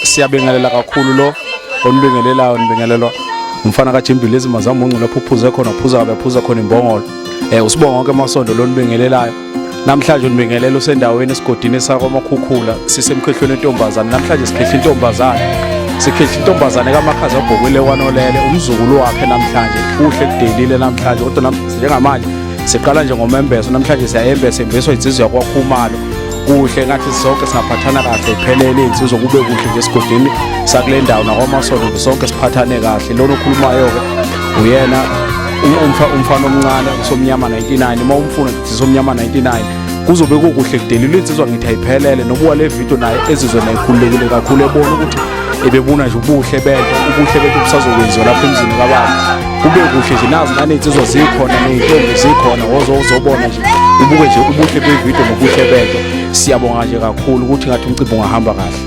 Siyabingelela kakhulu lo onibingelelayo, nibingelelwa umfana kaJimbili Mazamuncu, lapho uphuze khona uphuza kabe phuza khona imbongolo. Usibonga wonke amasondo lo nibingelelayo. Namhlanje unibingelela usendaweni esigodini sakwaMakhukhula, sisemkhehlweni entombazane. Namhlanje sikhehla intombazane. Sikhehla intombazane kaMakhaza obhokile kwanolele, umzukulu wakhe namhlanje kuhle kudelile namhlanje, kodwa njengamanje siqala nje ngomembeso. Namhlanje siyayembesa imbeswa insizwa yakwaKhumalo. Kuhle ngathi sonke singaphathana kahle, iphelele insizwa, kube kuhle nje esigodini sakule ndawo nakwaMasondo, sonke siphathane kahle. Lona okhulumayo-ke uyena umfana omncane uSomnyama 99. Uma umfuna ngithi Somnyama 99, kuzobe kukuhle kudelile insizwa, ngithi ayiphelele. Nobuka le video naye ezizwe naye khululekile kakhulu, ebona ukuthi ebebuna nje ubuhle bento, ubuhle bento busazokwenziwa lapha emzini kababa, kube kuhle nje. Nazi naney'nsizwa zikhona, ney'ntombi zikhona, wozobona nje, ubuke nje ubuhle bevidiyo nobuhle bento. Siyabonga nje kakhulu ukuthi ngathi umcimbi ungahamba kahle.